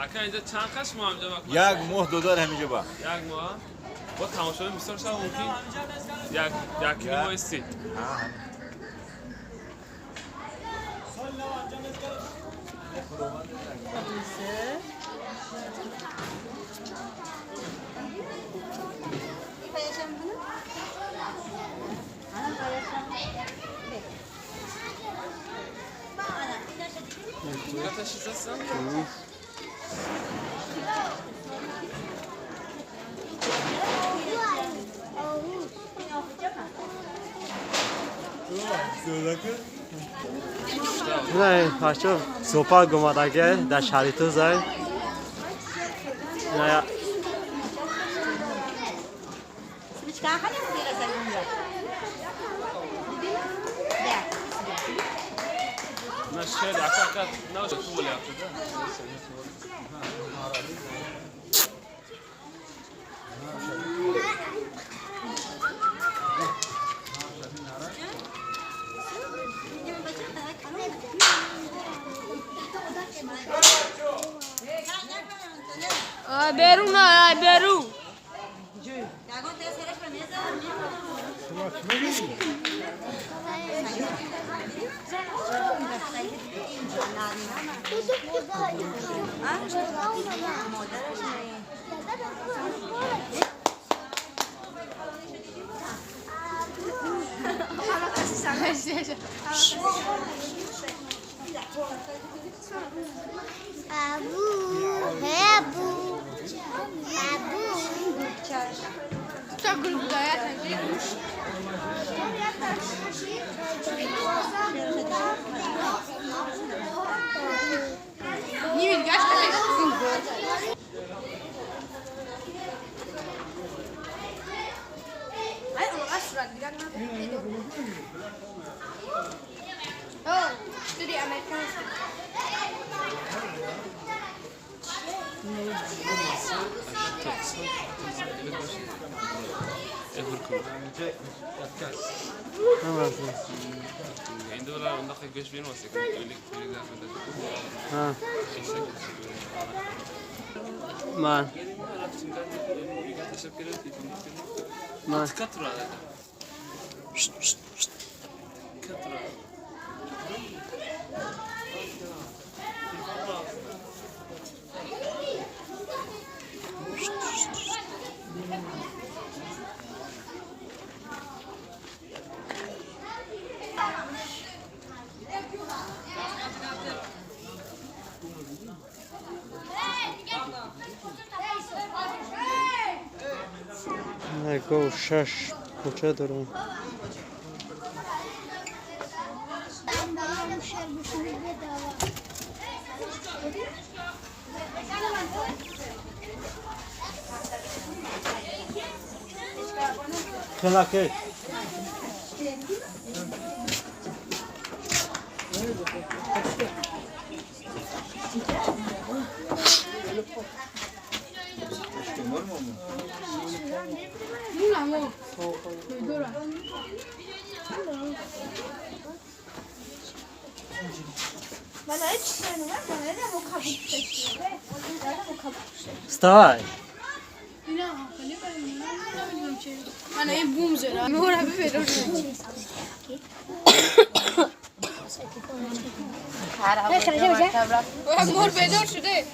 Ака, инҷа чанд қаш мо ҳамҷа? Як моҳ, додар, ҳаминҷа ба. Як моҳ бо тамошои бисёр шава, мумкин як якини моҳ истид. Не, бачо, зоопарк омадаге дар шаҳри Тузай. Не. На шер, ака, ака, на ту воля. Берун, берун. Abu, abu, abu. Endi ular undaqa go'sht bermas ekan. O'lik Ha. Man. Tashlab kelib, Man. tika turadi. Tika turadi. Гов шаш кӯча дорам. Хелаке. Вставай. Мана ин бум зера. Мора биберор. Мор бедор шуде.